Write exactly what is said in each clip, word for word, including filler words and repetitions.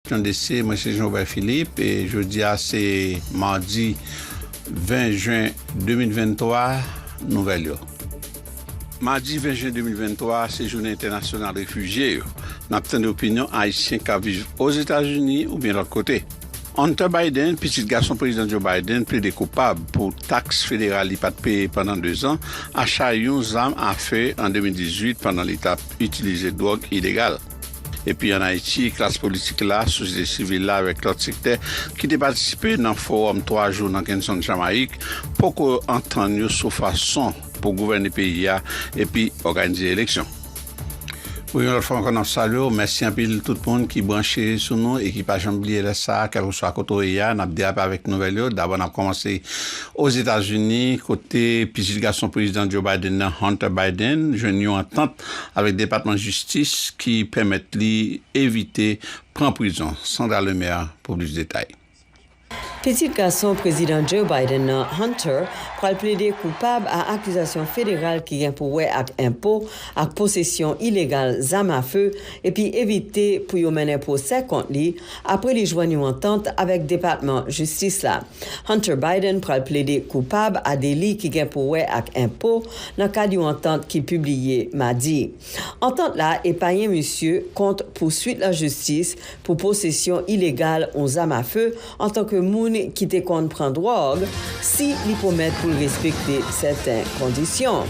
Washington D C, mwen se Jean Robert Philippe, e jodi a se madi ven jen de mil venntwa, nouvèl yo. Madi ven jen de mil venntwa, se jounen entènasyonal refijye yo. N ap tande opinyon Ayisyen k ap viv Ozetazini oubyen lòt kote. Hunter Biden, pitit gason Prezidan Joe Biden, plede koupab pou taks federal li pa t peye pandan dezan, acha yon zam afe an de mil dizuit pandan li t ap itilize dwòg ilegal. Epi ann Ayiti, klas politik la, sosyete sivil la avèk lòt sektè ki te patisipe nan fowòm twa jou nan Kingston, Jamayik, poko antann yo sou fason pou gouvène peyi a epi òganize eleksyon. Pou yon lòt fwa ankò, n ap salye w. Mèsi anpil tout moun ki branche sou nou e ki pa janm bliye lè sa a, kèlkeswa kote w ye a, n ap derape avèk nouvèl yo. Dabò, n ap kòmanse Ozetazini, kote pitit gason Prezidan Joe Biden nan, Hunter Biden, jwenn yon antant avèk Depatman Jistis ki pèmèt li evite pran prizon. Sandra Lemaire pou plis detay. Pitit gason Prezidan Joe Biden nan, Hunter, pral plede koupab a akizasyon federal ki gen pou wè ak enpo, ak posesyon ilegal zam afe, epi evite pou yo mennen pwosè kont li apre li jwenn yon antant avèk Depatman Jistis la. Hunter Biden pral plede koupab a deli ki gen pou wè ak enpo nan kad yon antant ki pibliye madi. Antant la epaye misye kont pouswit lajistis pou posesyon ilegal yon zam afe antanke moun ki te konn pran dwòg, si li pwomèt pou l respekte sèten kondisyon.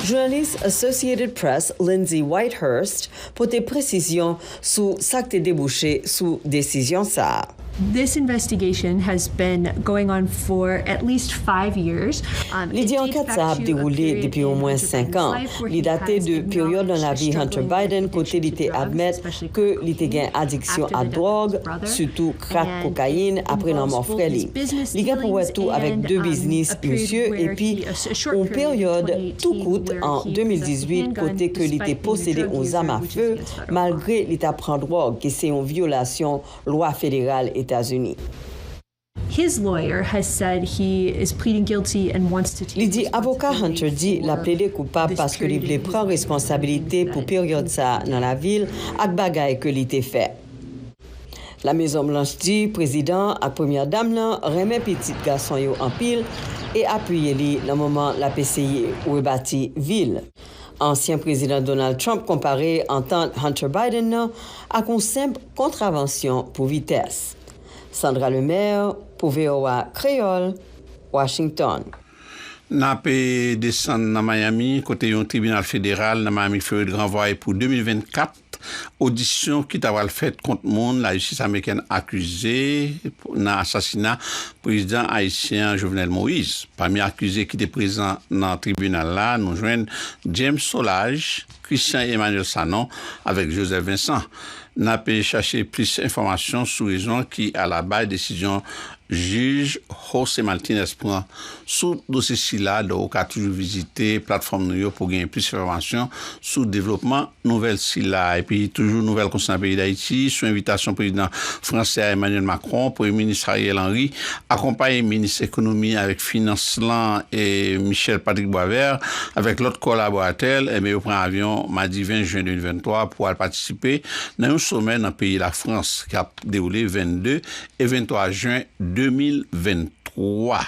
Jounalis Associated Press Lindsay Whitehurst pote presizyon sou sa k te debouche sou desizyon sa a. This investigation has been going on for at least five years. Um, Li di ankèt sa a ap dewoule depi omwen senk an. Li date de peryòd nan lavi Hunter Biden kote li te admèt ke li te gen adiksyon ak dwòg, sitou krak kokayin, apre lanmò frè li. Li gen pou wè tou avèk de biznis misye epi yon peryòd tou kout an de mil dizuit kote ke li te posede yon zam afe malgre li t ap pran dwòg, ki se yon vyolasyon lwa federal Etazini. His lawyer has said he is pleading guilty and wants to take Li di avoka Hunter di l ap plede koupab paske li vle pran responsabilite pou peryòd sa a nan lavi l ak bagay ke li te fè. La Mezon Blanch di prezidan ak premyè dam nan renmen pitit gason yo anpil e apiye li nan moman l ap eseye rebati vi l. Ansyen Prezidan Donald Trump konpare antant Hunter Biden nan ak yon senp kontravansyon pou vitès. Sandra Lemaire pou V O A Kreyòl, Washington. N ap desann nan Miami, kote yon tribinal federal nan Miami Floride ranvwaye pou de mil vennkat odisyon ki ta pral fèt kont moun lajistis amerikèn akize nan asasina prezidan ayisyen an Jovenel Moïse. Pami akize ki te prezan nan tribinal la, nou jwenn James Solages, Christian Emmanuel Sanon avèk Joseph Vincent. N ap chache plis enfòmasyon sou rezon ki alabay desizyon jij José Martinez pran sou dosye sila. Donk, ou ka toujou vizite platfòm nou yo pou w genyen plis enfòmasyon sou devlopman nouvèl sila. Epi, toujou nouvèl konsènan peyi Dayiti, sou envitasyon prezidan fransè a Emmanuel Macron, Premye Minis Ariel Henry akonpaye Minis Ekonomi avèk Finans lan e Michel Patrick Boisvert avèk lòt kolaboratè l, enben, yo pran avyon madi ven jen de mil venntwa pou al patisipe nan yon somè nan peyi Lafrans k ap dewoule vennde e venntwa jen de mil venntwa,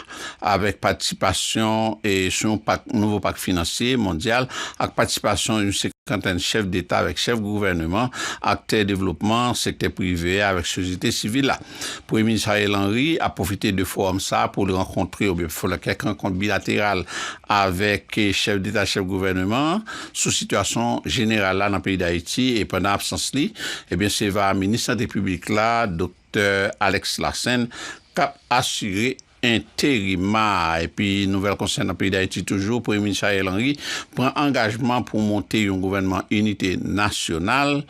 avèk patisipasyon e sou yon pak, nouvo pak finansye mondyal, ak patisipasyon yon senkantèn chèf deta avèk chèf gouvèneman, aktè devlopman, sektè prive a avèk sosyete sivil la. Premye Minis Ariel Henry ap pwofite de fowòm sa a pou l rankontre oubyen fè kèk rankont bilateral avèk chèf deta, chèf gouvèneman sou sitiyasyon jeneral la nan peyi Dayiti. E pandan absans li, ebyen, se va minis sante piblik la, Doktè Alex Larsen, k ap asire enterim a. Epi, nouvèl konsènan peyi Dayiti toujou, Premye Minis Ariel Henry pran angajman pou monte yon gouvènman inite nasyonal,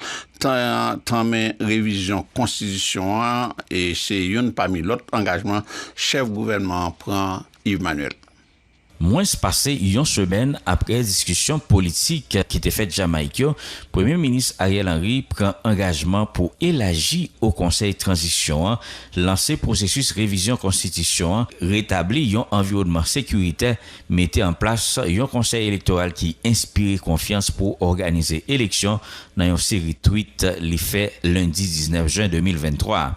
tan-, tanmen revizyon konstitisyon an, e se youn pami lòt angajman chèf gouvènman an pran, Yves Manuel. Mwens pase yon semèn apre diskisyon politik ki te fèt Jamayik yo, Premye Minis Ariel Henry pran angajman pou elaji Wo Konsèy Tranzisyon an, lanse pwosesis revizyon konstitisyon an, retabli yon anviwònman sekiritè, mete an plas yon konsèy elektoral ki enspire konfyans pou òganize eleksyon nan yon seri tweet li fè lendi diznèf jen de mil venntwa.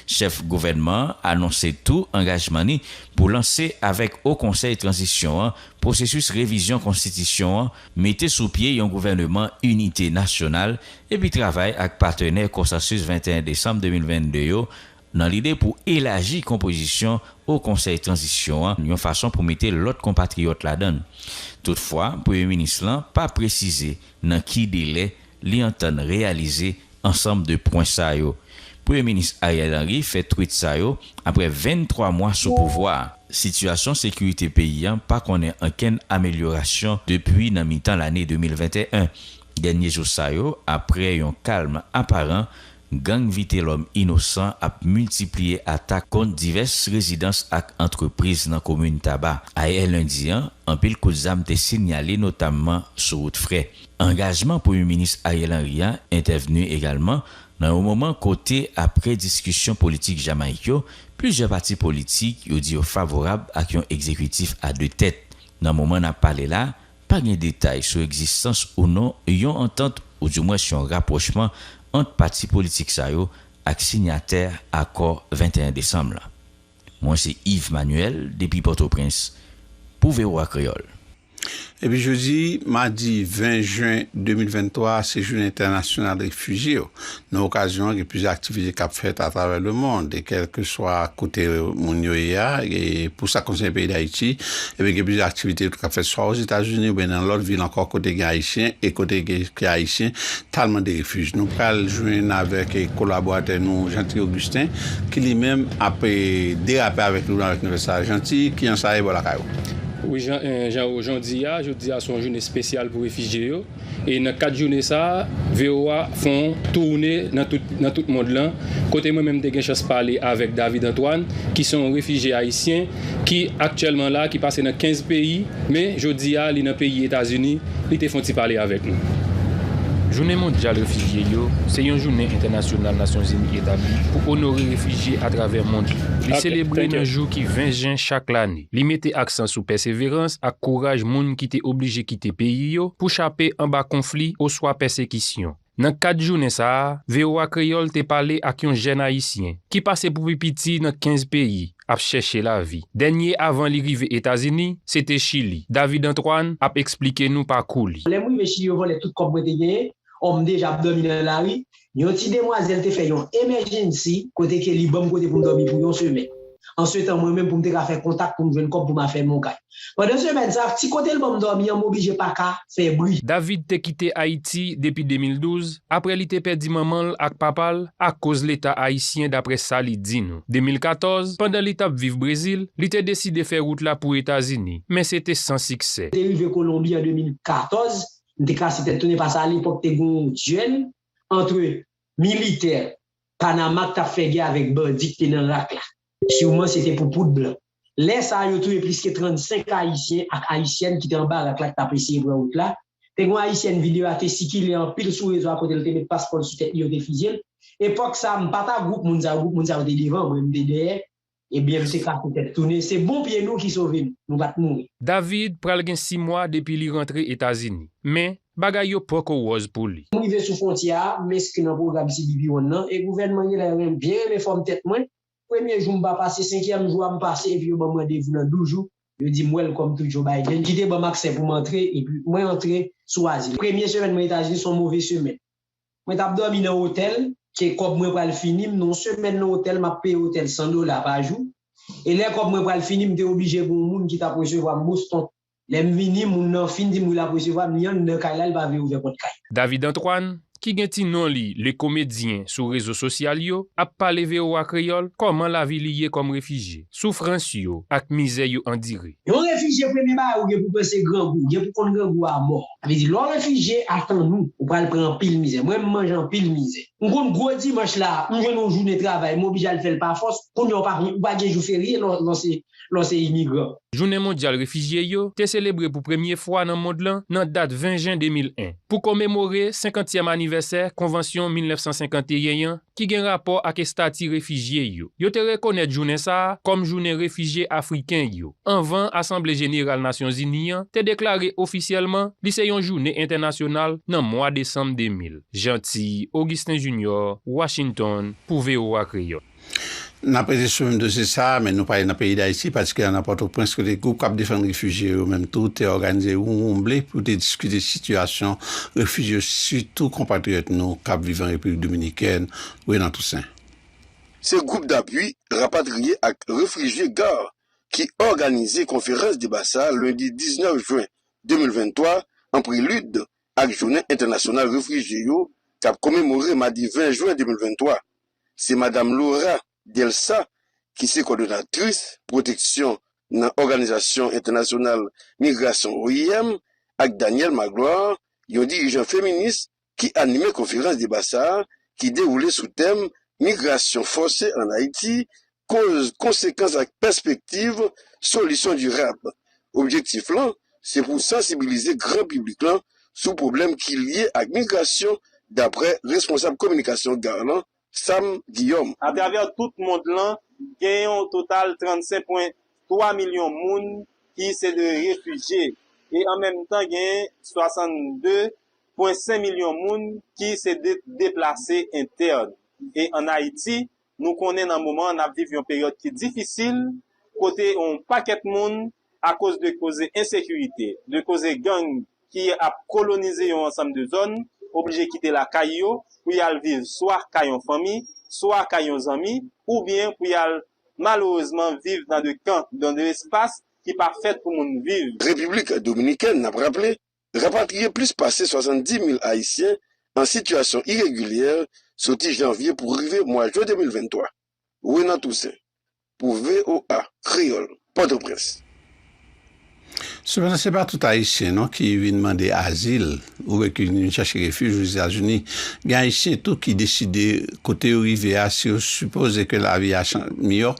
Chèf gouvènman an anonse tou angajman li pou lanse avèk Wo Konsèy Tranzisyon an pwosesis revizyon konstitisyon an, mete sou pye yon gouvèneman inite nasyonal, epi travay ak patnè konsansis venteyen desanm de mil vennde yo nan lide pou elaji konpozisyon Wo Konsèy Tranzisyon an yon fason pou mete lòt konpatriyòt ladan l. Toutfwa, Premye Minis lan pa presize nan ki delè li antann reyalize ansanm de pwen sa yo. Premye Minis Ariel Henry fè twit sa yo apre venntwa mwa sou pouvwa a. Sitiyasyon sekirite peyi a pa konnen ankenn amelyorasyon depi nan mitan lane de mil venteyen. Dènye jou sa yo, apre yon kalm aparan, gang Vitelòm inosan ap miltipliye atak kont divès rezidans ak antrepriz nan komin Taba. Ayè lendi an, anpil kout zam te sinyale, notamman sou wout Frè. Angajman Premye Minis Ariel Henry a entèvni egalman nan yon moman kote, apre diskisyon politik Jamayik yo, plizyè pati politik yo di yo favorab ak yon egzekitif a de tèt. Nan moman n ap pale la, pa gen detay sou egzistans ou non yon antant, oudimwens yon rapwochman, ant pati politik sa yo ak sinyatè akò venteyen desanm lan. Mwen se Yves Manuel depi Pòtoprens pou V O A Kreyòl. Epi jodi, madi ven jen de mil venntwa, se jounen entènasyonal refijye yo. Nan okazyon an, gen plizyè aktivite k ap fèt atravè lemonn, e kèlkeswa kote moun yo ye a, e pou sa k konsène peyi Dayiti, epi gen plizyè aktivite tou k ap fèt swa Ozetazini oubyen nan lòt vil ankò kote gen Ayisyen e kote gen, ke Ayisyen t al mande refij. Nou pral jwenn avèk, e, kolaboratè nou, Jeanty Augustin, ki li menm ap, e, derape avèk nou avèk nouvèl sa a. Jeanty, kijan sa ye bò lakay ou? Wi, Jean, eh, Jean, jodi a, jodi a se yon jounen espesyal pou refijye yo. E nan kad jounen sa a, V O A fè yon toune nan tout, nan tout mond lan, kote mwen menm te gen chans pale avèk David Antoine, ki se yon refijye ayisyen, ki aktyèlman la, ki pase nan kenz peyi, men jodi a, li nan peyi Etazini, li te fè yon ti pale avèk nou. Jounen mondyal refijye yo se yon jounen entènasyonal Nasyonzini etabli pou onore refijye atravè mond lan. Li selebre nan jou ki ven jen chak lane. Li mete aksan sou pèseverans ak kouraj moun ki te oblije kite peyi yo pou chape anba konfli oswa pèsekisyon. Nan kad jounen sa a, V O A Kreyòl te pale ak yon jèn ayisyen ki pase pou pi piti nan kenz peyi ap chèche lavi. Dènye avan li rive Etazini, se te Chili. David Antoine ap eksplike nou pakou li. Lè m rive Chili, yo vòlè tout kòb mwen te genyen. Ò, m deja ap dòmi nan lari. Yon ti demwazèl te fè yon emergency kote ke li ban m kote pou m dòmi pou yon semèn. Ansetan, mwen menm, pou m te ka fè kontak pou m jwenn kòb pou m afèmen yon kay. Pandan semèn sa, ti kote l ban m dòmi an, m oblije pa ka fè bri. David te kite Ayiti depi de mil douz, apre li te pèdi manman l ak papa l akoz Leta ayisyen, daprè sa li di nou. De mil katòz, pandan li t ap viv Brezil, li te deside fè wout la pou Etazini, men se te san siksè. Te rive Kolonbi an de mil katòz, m te kase tèt tounen, paske alepòk te gen yon dyèl antre militè Panama k t ap fè gè avèk bandi k te nan rak la. Siman se te pou poud blan. Lè sa a, yo touye plis ke trannsenk Ayisyen ak Ayisyèn ki te anba rak la, ki t ap eseye pran wout la. Te gen yon Ayisyèn, videyo a te sikile anpil sou rezo a, kote l te met paspò l sou tèt li, yo te fizye l. Epòk sa a, m pa t a gwoup moun sa yo, gwoup moun sa yo te devan, mwen, m te dèyè. Ebyen, m te kase tèt tounen. Se bon pye nou ki sove nou. Nou pa t mouri. David pral gen sis mwa depi li rantre Etazini. Men, bagay yo poko wòz pou li. M rive sou fwontyè a, m enskri nan pwogram C B P One nan, e gouvènman genlè ren-, byen renmen fòm tèt mwen. Premye jou m pa pase, senkyèm jou a m pase, epi yo ban m randevou nan douz jou. Yo di m welcome to Joe Biden, ki te ban m aksè pou m antre, epi mwen antre sou azil. Premye semèn mwen Etazini se yon move semèn. Mwen t ap dòmi nan otèl, ke kòb mwen pral fini m, nan yon semèn nan otèl, m ap peye otèl san dola pa jou. E lè kòb mwen pral fini, m te oblije gen yon moun ki t ap resevwa m Boston. Lè m vini, moun nan fin di m wi l ap resevwa m, li anndan kay la, li pa vle ouvè pòt kay. David Antoine, ki gen ti non li Le Comédien sou rezo sosyal yo, ap pale V O A Kreyòl kòman lavi li ye kòm refijye, soufrans yo ak mizè yo andire. Yon refijye, premye bagay ou gen pou pran se grangou, ou gen pou konn grangou a mò. Sa vle di, lè w refijye, atann ou, ou pral pran anpil mizè. Mwen, m manje anpil mizè. M konn gwo dimanch la, m jwenn yon jounen travay, m oblije al fè l pa fòs. Kounye a, ou pa, ou pa gen jou ferye lè w, lè w se, lè w se imigran. Jounen Mondyal Refijye yo te selebre pou premye fwa nan mond lan nan dat ven jen de mil en, pou komemore senkantyèm anivèsè Konvansyon mil nèf san senkanteyen an, ki gen rapò ak estati refijye yo. Yo te rekonèt jounen sa a kòm Jounen Refijye Afriken yo, anvan Asanble Jeneral Nasyonzini an te deklare ofisyèlman li se yon jounen entènasyonal nan mwa desanm de mil. Jeanty Augustin Junior, Washington, pou V O A Kreyòl. N ap rete sou menm dosye sa a, men nou prale nan peyi Dayiti, patikilyèman nan Pòtoprens, kote gwoup k ap defann refijye yo menm tou te òganize yon wonble pou te diskite sitiyasyon refijye yo, sitou konpatriyòt nou k ap viv an Repiblik Dominikèn, Renan Toussaint. Se gwoup dapui rapatriye ak refijye GARR ki òganize konferans deba sa a lendi diznèf jen de mil venntwa, an prelid ak Jounen Entènasyonal Refijye yo k ap komemore madi ven jen de mil venntwa. Se madanm Laura Delsa, ki se kòdonatris pwoteksyon nan Òganizasyon Entènasyonal Migrasyon, O I M, ak Danielle Magloire, yon dirijan feminis ki anime konferans deba sa a, ki dewoule sou tèm Migrasyon fòse ann Ayiti, koz, konsekans ak pèspektiv, solisyon dirab. Objektif lan, se pou sansibilize gran piblik lan sou pwoblèm ki lye ak migrasyon, daprè responsab kominikasyon GARR lan, Sam Guillaume. Atravè tout mond lan, gen yon total trannsenk pwen twa milyon moun ki se de refijye, e an menm tan, gen swasannde pwen senk milyon moun ki se de deplase entèn. E ann Ayiti, nou konnen nan moman an, n ap viv yon peryòd ki difisil, kote yon pakèt moun, akoz de koze ensekirite, de koze gang ki ap kolonize yon ansanm de zòn, oblije kite lakay yo pou y al viv swa kay yon fanmi, swa kay yon zanmi, oubyen pou y al malerezman viv nan de kan, nan de espas ki pa fèt pou moun viv. Repiblik Dominikèn, n ap raple, rapatriye plis pase swasanndis mil Ayisyen an sitiyasyon iregilyè soti janvye pou rive mwa jen de mil venntwa. Renan Toussaint, pou V O A Kreyòl, Pòtoprens. Sepandan, se pa tout Ayisyen non ki vin mande azil oubyen ki vin chache refij Ozetazini. Gen Ayisyen tou ki deside kote yo rive a, si yo sipoze ke lavi a chan-, miyò,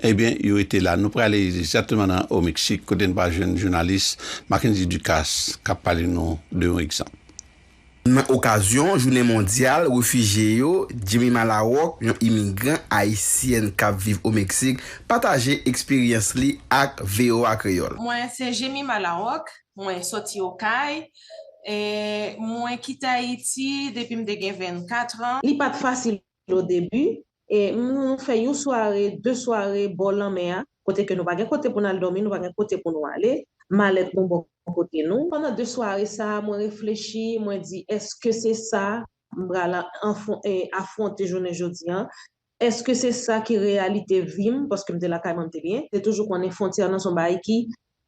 ebyen, yo rete la. Nou prale egzakteman nan, o Meksik, kote n pral jwenn jounalis Mackendy Ducasse k ap pale nou de yon egzanp. Nan okazyon Jounen Mondyal Refijye yo, Jimmy Malaroc, yon imigran ayisyèn k ap viv o Meksik, pataje eksperyans li ak V O A Kreyòl. Mwen se Jimmy Malaroc, mwen soti Okay, e mwen kite Ayiti depi m te gen vennkat an. Li pa t fasil o debi, e nou fè yon sware, de sware bò lanmè a, kote ke nou pa gen kote pou n al dòmi, nou pa gen kote pou nou ale, malèt nou bò kote nou. Pandan de sware sa a, mwen reflechi, mwen di, èske se sa m pral anfon-, e, afwonte jounen jodi a? Èske se sa ki reyalite vi m? Paske m te lakay mwen, m te byen. M te toujou konnen fwontyè nan se yon bagay ki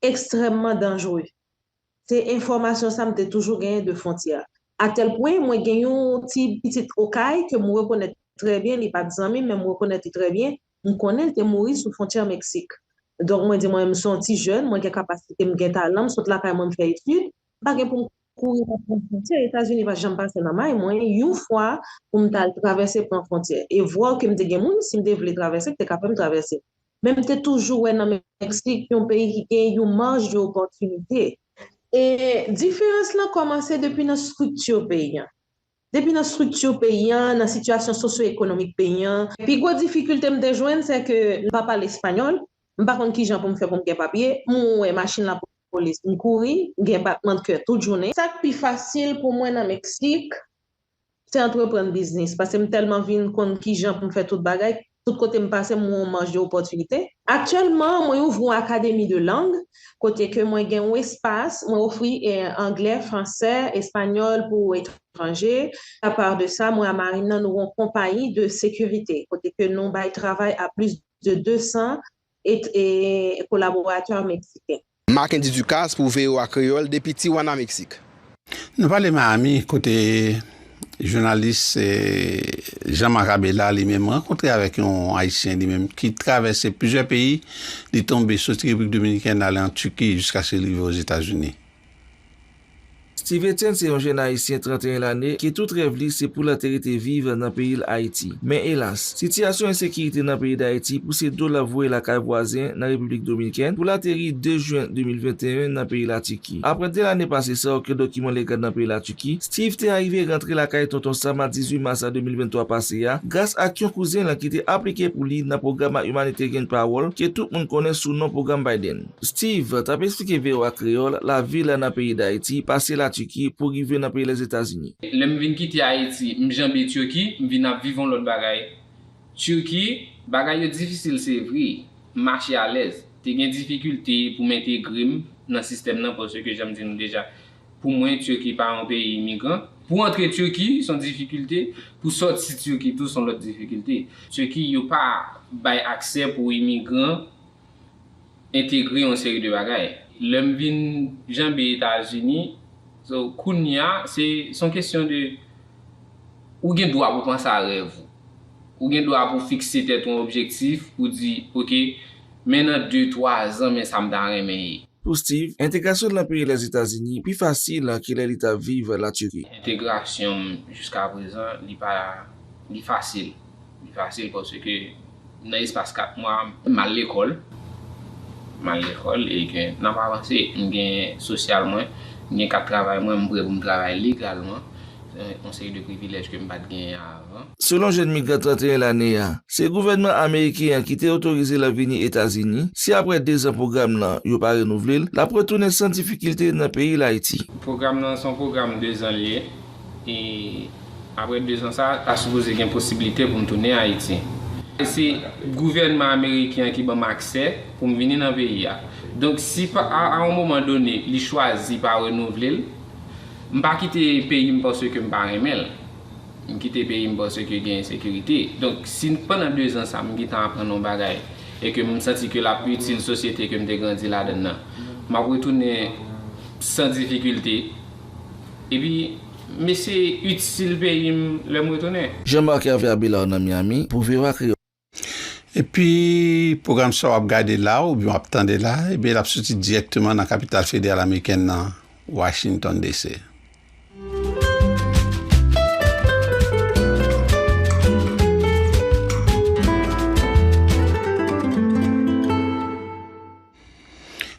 ekstrèmman danjere. Se enfòmasyon sa m te toujou genyen de fwontyè a. Atèl pwen, mwen gen yon ti pitit Okay ke m rekonèt trè byen, li pa t zanmi m, men m rekonèt li trè byen. M konnen l te mouri sou fwontyè Meksik. Donk, mwen di mwen, m se yon ti jèn, mwen gen kapasite, m gen talan, m sot lakay mwen, m fè etid, m pa gen pou m kouri pran fwontyè. Etazini pa t janm pase nan may mwen, yon fwa pou m t al travèse pran fwontyè. E vwa ke m te gen moun, si m te vle travèse, m te ka fè m travèse. Men m te toujou wè nan Meksik yon peyi ki gen yon maj de opòtinite. E diferans lan kòmanse depi nan estrikti peyi an. Depi nan estrikti peyi an, nan sitiyasyon sosyo-ekonomik peyi an, pi gwo difikilte m te jwenn, se ke m pa pale espanyòl, m pa konn kijan pou m fè pou m gen papye, m wè machin lapolis, m kouri, m gen batman kè tout jounen. Sa k pi fasil pou mwen nan Meksik, se antreprann biznis, paske m tèlman vin konn kijan pou m fè tout bagay, tout kote m pase, m wè yon maj de opòtinite. Aktyèlman, mwen ouvri yon akademi de lang, kote ke mwen gen yon espas, mwen ofri, eh, anglè, fransè, espanyòl pou etranje. Apa de sa, mwen a mari m nan, nou yon konpayi de sekirite, kote ke nou bay travay a plis de de san et, et kolaboratè meksiken. Mackendy Ducasse pou V O A Kreyòl depi Tijuana, Meksik. Nou pale Miami, kote jounalis, eh, Jean Marc Abela li menm rankontre avèk yon Ayisyen li menm ki travèse plizyè peyi. Li tonbe soti Repiblik Dominikèn, ale an Tiki, jiskaske li rive Ozetazini. Steve Etienne se yon jèn ayisyen trannteyen lane ke tout rèv li se pou l te rete viv nan peyi l Ayiti. Men elas, sitiyasyon ensekirite nan peyi Dayiti pouse do l ap voye lakay vwazen nan Repiblik Dominikèn pou l ateri de jen de mil venteyen nan peyi Latiki. Apre de lane pase san okenn dokiman legal nan peyi Latiki, Steve te arive rantre lakay tonton Sam a dizuit mas de mil venntwa pase a, gras ak yon kouzen l ki te aplike pou li nan pwogram Humanitarian Parole ke tout moun konnen sou non pwogram Biden. Steve t ap eksplike V O A Kreyòl lavi l nan peyi Dayiti pase Latiki pou rive nan peyi Lèzetazini. Lè m vin kite Ayiti, m janbe Turquie, m vin ap viv yon lòt bagay. Turquie, bagay yo difisil se vre, m mache alèz. Te gen difikilte pou m entegre m nan sistèm nan, paske jan m di nou deja, pou mwen, Turquie pa yon peyi imigran. Pou antre Turquie, se yon difikilte. Pou sòti Turquie tou, se yon lòt difikilte. Turquie, yo pa bay aksè pou imigran entegre yon seri de bagay. Lè m vin janbe Etazini, so, kounye a, se, se yon kesyon de, ou gen dwa pou panse a rèv ou. Ou gen dwa pou fikse tèt ou yon objektif, pou di, oke, men nan de, twa zan, men sa m ta renmen ye. Pou Steve, entegrasyon l nan peyi Lèzetazini pi fasil ke lè li t ap viv Latiki. Entegrasyon m jiska prezan, li pa, li fasil. Li fasil paske nan espas kat mwa, m al lekòl. M al lekòl e ke n ap avanse. M gen sosyal mwen, m gen kat travay mwen, m prè pou m travay legalman. Se yon seri de privilèj ke m pa t genyen avan. Selon jèn migran trannteyen lane a, se gouvènman ameriken an ki te otorize l vini Etazini, si apre dezan pwogram nan yo pa renouvle l, l ap retounen san difikilte nan peyi l Ayiti. Pwogram nan se yon pwogram dezan l ye, e apre dezan sa, ta sipoze gen posiblite pou m tounen Ayiti. E se gouvènman ameriken an ki ban m aksè pou m vini nan peyi a. Donk, si pa, a, a yon moman done, li chwazi pa renouvle l, m pa kite peyi m paske m pa renmen l. M kite peyi m paske gen ensekirite. Donk, si pandan dezan sa, m gentan aprann yon bagay e ke m santi ke l ap itil sosyete ke m te grandi ladan l nan, m ap retounen san difikilte. Epi, m eseye itil peyi m lè m retounen. Jean Marc Hervé Abelard nan Miami pou V O A Kreyòl. Epi, pwogram sa w ap gade la, oubyen w ap tande la, ebyen, l ap soti dirèkteman nan kapital federal amerikèn nan, Washington D C.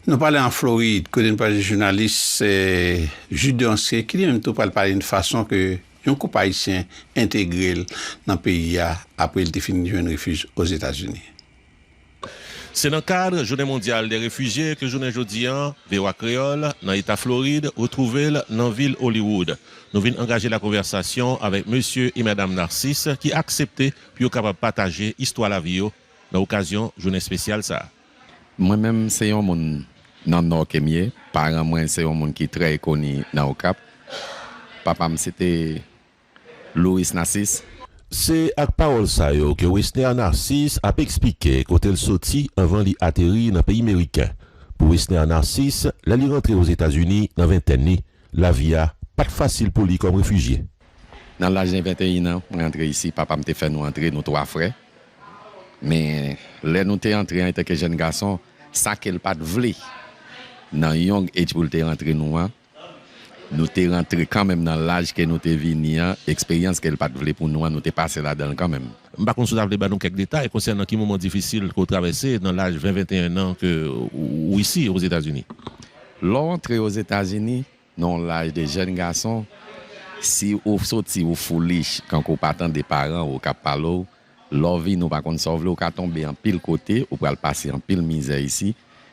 Nou pale an Florid, kote n pale jounalis, eh, Jude Deronceray, ki li menm tou pral pale n fason ke yon koup ayisyen entegre l nan peyi a apre l te fin jwenn refij Ozetazini. Se nan kad Jounen Mondyal dè Refijye ke jounen jodi a, V O A Kreyòl, nan eta Florid, retwouve l nan vil Hollywood. Nou vin angaje lakonvèsasyon avèk mesye e madanm Narcisse ki aksepte pou yo kapab pataje istwa lavi yo nan okazyon jounen espesyal sa a. Mwen menm, se yon moun nan Nò ke m ye. Paran mwen se yon moun ki trè koni nan Okap. Papa m se te Louis Narcisse. Se ak pawòl sa yo ke Wesner Narcisse ap eksplike kote l soti anvan li ateri nan peyi meriken. Pou Wesner Narcisse, lè li rantre Ozetazini nan ventèn li, lavi a pa t fasil pou li kòm refijye. Nan laj de venteyen an, mwen antre isi, papa m te fè nou antre, nou twa frè. Men, lè nou te antre antanke jèn gason, sa ke l pa t vle nan young age pou l te rantre nou an, nou te rantre kanmenm nan laj ke nou te vini an, eksperyans ke l pa t vle pou nou an, nou te pase ladan l kanmenm. M pa konn si w ta vle ban nou kèk detay konsènan ki moman difisil ke w travèse nan laj ven, venteyen an ke w, w isi Ozetazini. Lè w antre Ozetazini, nan yon laj de jèn gason, si ou soti, ou foolish, kankou w pa tande paran w k ap pale w, lè w vini, ou pa konn sa w vle, ou ka tonbe anpil kote, ou pral pase anpil mizè isi.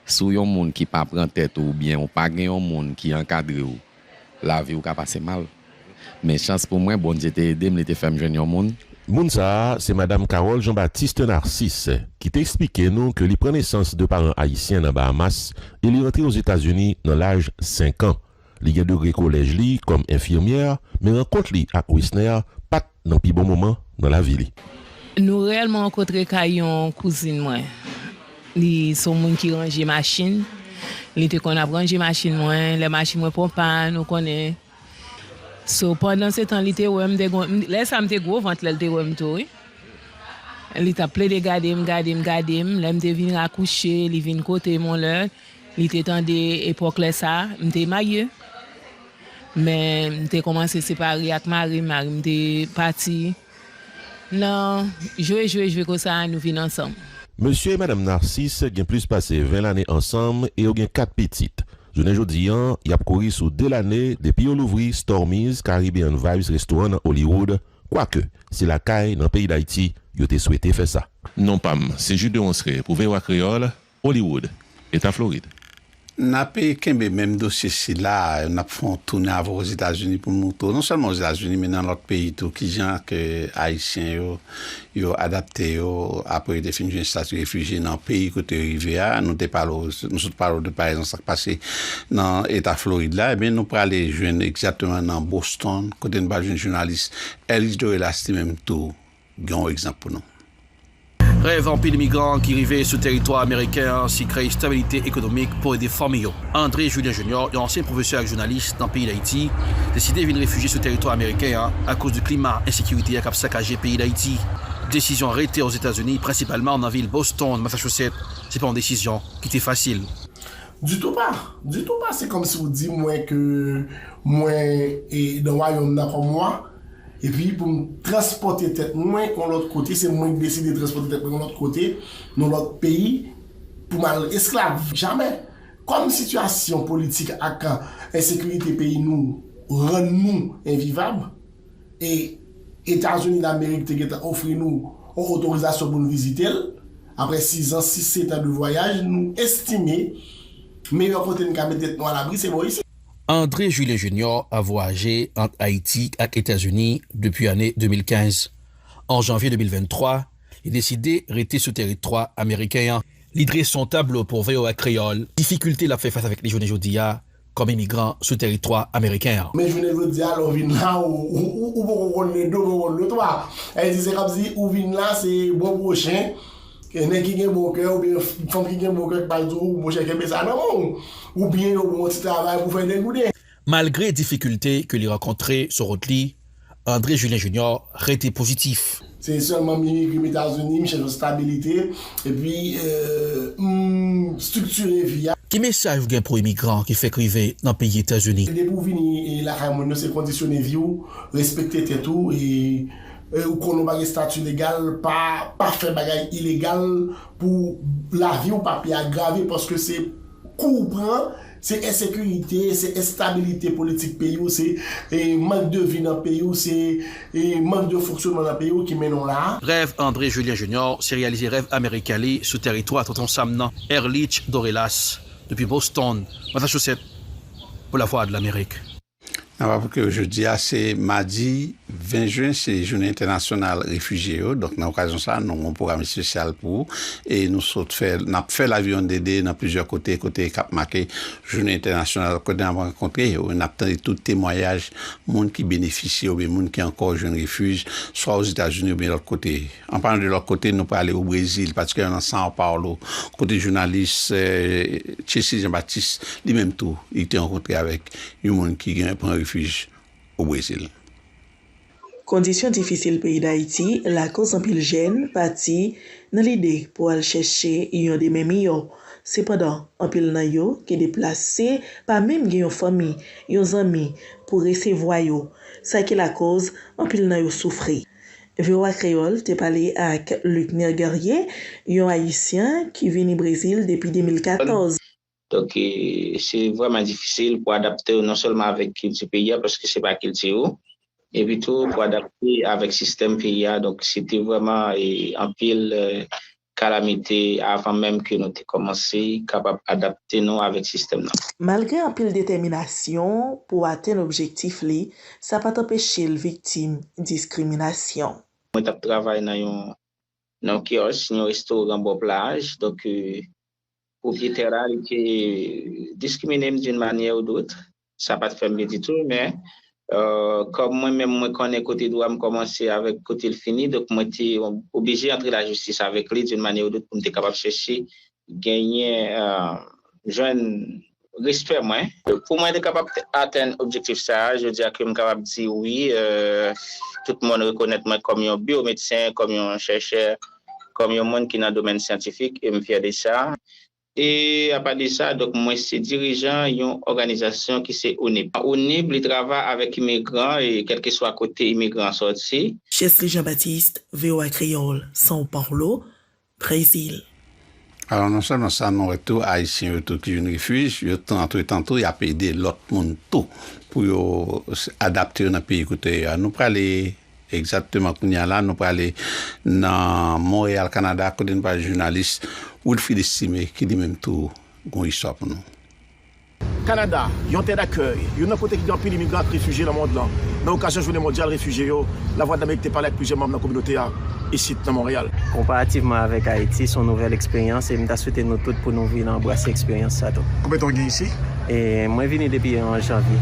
Si w yon moun ki pa pran tèt ou, oubyen ou pa gen yon moun ki ankadre w, lavi w ka pase mal. Men chans pou mwen, Bondye te ede m, li te fè m jwenn yon moun. Moun sa a, se madanm Carole Jean Baptiste Narcisse, ki te eksplike nou ke li pran nesans de paran ayisyen nan Bahamas e li rantre Ozetazini nan laj senk an. Li gen degre kolèj li kòm enfimyè, men rankont li ak Wesner pa t nan pi bon moman nan lavi li. Nou reyèlman rankontre kay yon kouzin mwen. Li se yon moun ki ranje machin. Li te konn ap ranje machin mwen. Lè machin mwen pran pàn, ou konnen. So, pandan se tan, li te wè m te gon-, m, lè sa m te gwo vant lè l te wè m tou, wi. Li t ap plede gade m, gade m, gade m. Lè m te vin akouche, li vin kote m yon lè. Li te tande epòk lè sa, m te marye. Men m te kòmanse separe ak mari m, mari m te pati. Nan jwe, jwe, jwe konsa, nou vin ansanm. Mesye e madanm Narcisse gen plis pase ven lane ansanm e yo gen kat pitit. Jounen jodi a, y ap kouri sou de lane depi yo louvri Stormy's Caribbean Vibes Restaurant nan Hollywood, kwake se lakay nan peyi Dayiti yo te swete fè sa. Non pa m, se Jude Ronceray pou V O A Kreyòl, Hollywood, Eta Florid. N ap kenbe menm dosye sila, n ap fè yon toune avè w Ozetazini pou n montre w, non sèlman Ozetazini, men nan lòt peyi tou, kijan ke Ayisyen yo, yo adapte yo, apre yo te fin jwenn estati refijye nan peyi kote yo rive a. Nou te pale w, nou sot pale w de, pa egzanp, sa k pase nan Eta Florid la. Ebyen, nou prale jwenn egzakteman nan Boston, kote nou pral jwenn jounalis Erlich Dorellas, li menm tou gen yon egzanp pou nou. Rèv anpil imigran ki rive sou tèritwa ameriken an se kreye stabilite ekonomik pou ede fanmi yo. André Julien Junior, yon ansyen pwofesè ak jounalis nan peyi Dayiti, deside vin refijye sou tèritwa ameriken an akoz de klima ensekirite a k ap sakaje peyi Dayiti. Desizyon rete Ozetazini, prensipalman nan vil Boston, Massachusetts, se pa yon desizyon ki te fasil. Ditou pa, ditou pa, se kòmsi w di mwen ke mwen e nan wayòm nan kòm wa, epi pou m transpòte tèt mwen yon lòt kote, se mwen ki deside transpòte tèt mwen yon lòt kote, nan lòt peyi, pou m al esklav. Jamè! Kòm sitiyasyon politik ak ensekirite peyi nou rann nou envivab, e Etazini Damerik te gentan ofri nou yon otorizasyon pou nou vizite l, apre sizan, sis, setan de vwayaj, nou estime meyè kote n ka mete tèt nou alabri se bò isit. André Julien Junior ap vwayaje ant Ayiti ak Etazini depi ane de mil kenz. An janvye de mil venntwa, li deside rete sou tèritwa ameriken an. Li drese yon tablo pou V O A Kreyòl, difikilte l ap fè fas avèk li jounen jodi a kòm imigran sou tèritwa ameriken an. Men jounen jodi a, lè w vin la, ou, ou, ou, ou poko konn le de, ou poko konn le twa. Sa vle di, se kòmsi ou vin la, se bon pwochen, ke nèg ki gen bon kè, oubyen fanm ki gen bon kè, ki pral di w, monchè, kenbe sa nan men w. Oubyen yo ba w yon ti travay pou fè degouden. Malgre difikilte ke li rankontre sou wout li, André Julien Junior rete pozitif. Se sèlman m imigre m Etazini, m chèche yon stabilite, epi, euh, m estriktire vi a. Ki mesaj ou gen pou imigran ki fèk rive nan peyi Etazini? Depi w vini, e, lakay moun yo, se kondisyone vi w, respekte tèt ou, e, e, ou konnen w pa gen estati legal, pa, pa fè bagay ilegal pou lavi w pa pi agrave, paske se kou w pran, se ensekirite, se enstabilite politik peyi w, se, e, mank de vi nan peyi w, se, e, mank de fonksyonman nan peyi w ki mennen w la a. Rèv André Julien Junior se reyalize rèv ameriken li sou tèritwa Tonton Sam nan, Erlich Dorellas, depi Boston, Massachusetts, pou Lavwadlamerik. N ap raple ke jodi a se madi ven jen, se jounen entènasyonal refijye yo. Donk, nan okazyon sa a, nou gen yon pwogram espesyal pou ou. E nou sot fè, n ap fè laviwonn dede nan plizyè kote, kote k ap make jounen entènasyonal, kote n ap rankontre yo, n ap tande tout temwayaj moun ki benefisye oubyen moun ki ankò jwenn refij, swa Ozetazini oubyen lòt kote. An palan de lòt kote, nou prale o Brezil, patikilyèman nan São Paulo, kote jounalis, eh, Chessy Jean Baptiste, li menm tou, li te rankontre avèk yon moun ki gen pran refij o Brezil. Kondisyon difisil peyi Dayiti lakoz anpil jèn pati nan lide pou al chèche yon demen miyò. Sepandan, anpil nan yo ki deplase pa menm gen yon fanmi, yon zanmi pou resevwa yo, sa ki lakoz anpil nan yo soufri. V O A Kreyòl te pale ak Luckner Guerrier, yon Ayisyen ki vini Brezil depi de mil katòz. Donk, e, se vrèman difisil pou adapte w non sèlman avèk kilti peyi a, paske se pa kilti ou, epi tou pou adapte avèk sistèm peyi a. Donk, se te vrèman, e, anpil, e, kalamite avan menm ke nou te kòmanse kapab adapte nou avèk sistèm nan. Malgre anpil detèminasyon pou atenn objektif li, sa pa t anpeche l viktim diskriminasyon. Mwen t ap travay nan yon, nan yon kiyòs, yon restoran bò plaj. Donk, e, pwopriyetè la, li te diskrimine m d'une manière ou d'autre. Sa pa t fè m byen ditou, men, e, kòm mwen menm, mwen konnen kote dwa m kòmanse avèk kote l fini, donk mwen te oblije antre lajistis avèk li d'une manière ou d'autre pou m te kapab chèche genyen, e, jwenn respè mwen. Pou mwen te kapab atenn objektif sa a, jodi a ke m kapab di wi, e, tout moun rekonèt mwen kòm yon byomedsen, kòm yon chèchè, kòm yon moun ki nan domèn syantifik, e m fyè de sa. E apa de sa, donk, mwen se dirijan yon òganizasyon ki se onib. Onib, li travay avèk imigran, e kèlkeswa kote imigran an sòti. Chesley Jean Baptiste, V O A Kreyòl, São Paulo, Brezil. Alò, non sèlman sa, nou wè tou, Ayisyen yo tou ki jwenn refij, yo tanto, tanto, y ap ede lòt moun tou pou yo s-, adapte yo nan peyi kote yo a. Nou prale egzakteman kounye a la, nou prale nan Monreyal, Kanada, kote nou pral jounalis Wilfrid Estimé, ki li menm tou gon istwa pou nou. Kanada, yon tè dakèy, youn nan kote ki gen anpil imigran ak refijye nan mond lan. Nan okazyon Jounen Mondyal Refijye yo, Lavwadlamerik te pale ak plizyè manm nan kominote a isit nan Monreyal. Konparativman avèk Ayiti, se yon nouvèl eksperyans e m ta swete nou tout pou nou vin anbrase eksperyans sa tou. Konbyen tan w gen isi? E mwen vini depi an janvye.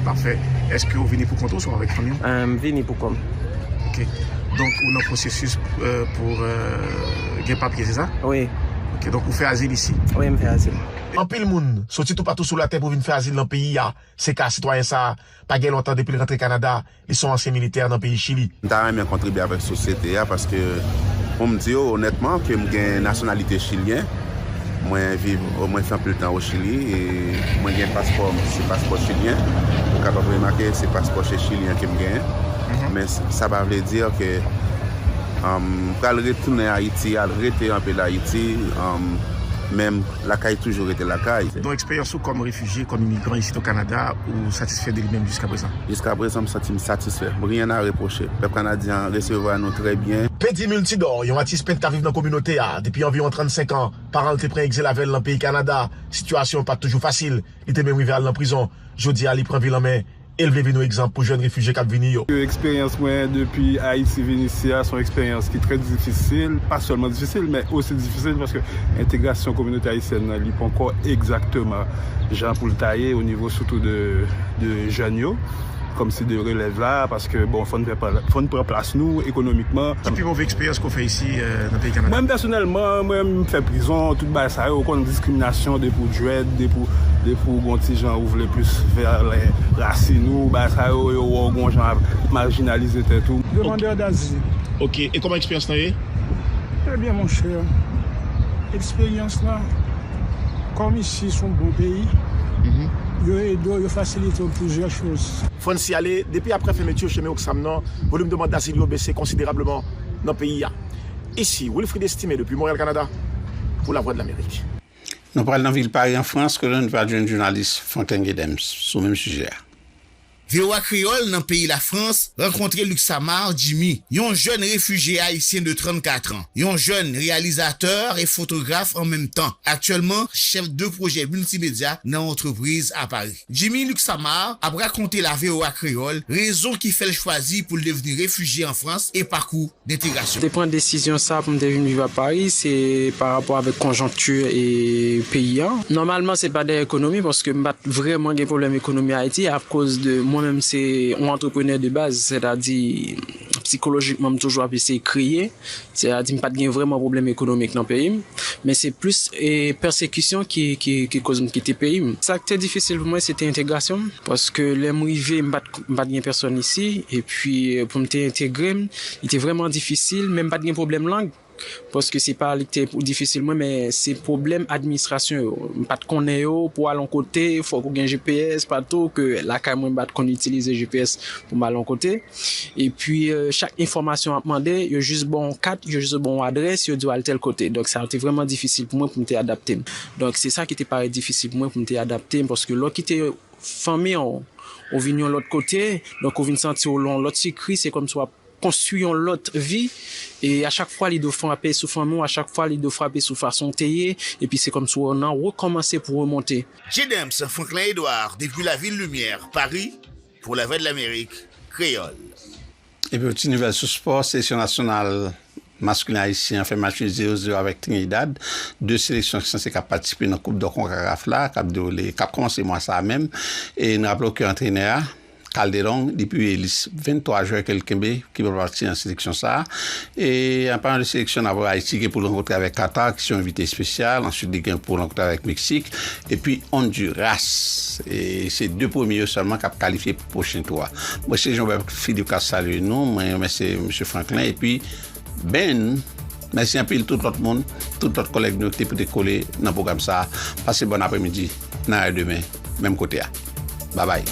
Pafè. Èske w vini pou kont ou oswa avèk fanmi w? E, m vini pou kò m. Ok. Donk, ou nan pwosesis, e, pou, e, gen papye, se sa? Wi. Ok, donk ou fè azil isi? Wi, m fè azil. Anpil moun soti toupatou sou latè pou vin fè azil nan peyi a. Se ka sitwayen sa a, pa gen lontan depi l rantre Kanada, li se yon ansyen militè nan peyi Chili. M ta renmen kontribye avèk sosyete a paske, pou m di w onètman, ke m gen nasyonalite chilyen. Mwen viv, mwen fè anpil tan o Chili e mwen gen paspò, se paspò chilyen. Ou kapab remake, se paspò che-, chilyen ke m genyen. Men s-, sa pa vle di ke, um, m pral retounen Ayiti, al rete anpil Ayiti, um, men lakay toujou rete lakay. Donk, eksperyans ou kòm refijye, kòm imigran isit o Kanada, ou satisfè de li menm jiskaprezan? Jiskaprezan, m santi m satisfè. Rien à reprocher. Pèp kanadyen an resevwa nou trè byen. Pedi Multidor, yon atis pent k ap viv nan kominote a depi anviwon trannsenk an, paran l te pran egzil avè l nan peyi Kanada. Sitiyasyon pa t toujou fasil. Li te menm rive al nan prizon. Jodi a, li pran vi l an men e l vle vin yon egzanp pou jèn refijye k ap vini yo. Eksperyans mwen depi Ayiti vin isi a, se yon eksperyans ki trè difisil, pa sèlman difisil, men osi difisil paske entegrasyon kominote ayisyèn nan, li poko egzakteman jan pou l ta ye o nivo sitou de, de jèn yo, kòmsi de relèv la, paske, bon, fò n fè pa, fò n pran plas nou ekonomikman. Ki pi move eksperyans ke w fè isi, e, nan peyi Kanada? Mwen, pèsonèlman, mwen, m fè prizon, tout bagay sa yo, ou konn diskriminasyon depi w dread, depi w, depi w gon ti jan ou vle plis vè lè rasin ou, bagay sa yo, yo wè w gon jan ap majinalize tèt ou. Demandè dazil. Ok, e kòman eksperyans lan ye? Trè byen, monchè. Eksperyans lan, kòm isi se yon bon peyi, yo ede w, yo fasilite w plizyè choz. Fò n siyale, depi aprè fèmiti chemen Oksam nan, volim demann dazil yo bese konsiderableman nan peyi a. Isi, Wilfrid Estimé depi Montréal, Kanada, pou Lavwadlamerik. Nou pral nan vil Pari, an Frans, kote nou pral jwenn jounalis Franklin Guédens sou menm sijè a. V O A Kreyòl nan peyi Lafrans rankontre Luxamar Jimmy, yon jèn refijye ayisyen de trannkat an, yon jèn reyalizatè e fotograf an menm tan. Aktyèlman, chèf de pwojè miltimedya nan yon antrepriz a Pari. Jimmy Luxamar ap rakonte la V O A Kreyòl rezon ki fè l chwazi pou l devni refijye an Frans e pakou d entegrasyon. Te pran desizyon sa pou m te vin viv a Pari, se pa rapò avèk konjonkti e peyi a. Nòmalman, se pa de ekonomi, paske m pa t vrèman gen pwoblèm ekonomi Ayiti, akoz de mwen menm, se yon antreprenè de baz, sètadi, sikolojikman, m toujou ap eseye kreye, sètadi, m pa t gen vrèman pwoblèm ekonomik nan peyi m, men se plis, e, pèsekisyon ki, ki, ki koz m kite peyi m. Sa k te difisil pou mwen, se te entegrasyon m, paske lè m rive, m pa t, m pa t gen pèsòn isi, epi, e, pou m te entegre m, li te vrèman difisil, men m pa t gen pwoblèm lang, paske se pa li ki te difisil mwen, men se pwoblèm administrasyon yo. M pa t konnen yo, pou al yon kote, fòk ou gen G P S, pa tou, ke lakay mwen, m pa t konn itilize G P S pou m al yon kote. Epi, e, chak enfòmasyon w ap mande, yo jis ba w yon kat, yo jis ba w yon adrès, yo di w al tèl kote. Donk, sa te vrèman difisil pou mwen pou m te adapte m. Donk, se sa ki te parèt difisil pou mwen pou m te adapte m, paske lè w kite fanmi w, ou vin yon lòt kote, donk ou vin santi w lan yon lòt sikri, se kòmsi w ap konstwi yon lòt vi, e a chak fwa lide w frape sou fanmi w, a chak fwa lide w frape sou fason w te ye, epi se kòmsi w nan rekòmanse pou remonte. J. Dems Franklin Edouard, depi Lavil Limyè, Pari, pou Lavwadlamerik Kreyòl. Epi yon ti nouvèl sou spò, seleksyon nasyonal maskilen ayisyen an fè match nil zewo zewo avèk Trinidad. De seleksyon ki sanse k ap patisipe nan Koup dò konkakaf la, k ap dewoule, k ap kòmanse mwa sa a menm. E n raple w ke antrenè a, Calderón, li pibliye lis venntwa jwè ke l kenbe ki pral patisipe nan seleksyon sa a. E an palan de seleksyon, n ap wè Ayiti gen pou l rankontre avèk Katar, ki se yon envite espesyal. Answit, li gen pou l rankontre avèk Meksik. Epi Honduras. E se de premye yo sèlman k ap kalifye pou pwochen tou a. Mwen se Jean Bert Philippe k ap salye nou. Mwen remèsye mesye Franklin. Epi, Ben, Mèsi anpil tout lòt moun, tout lòt kòlèg nou ki te pote kole nan pwogram sa a. Pase bòn apremidi, n a wè demen, menm kote a. Babay.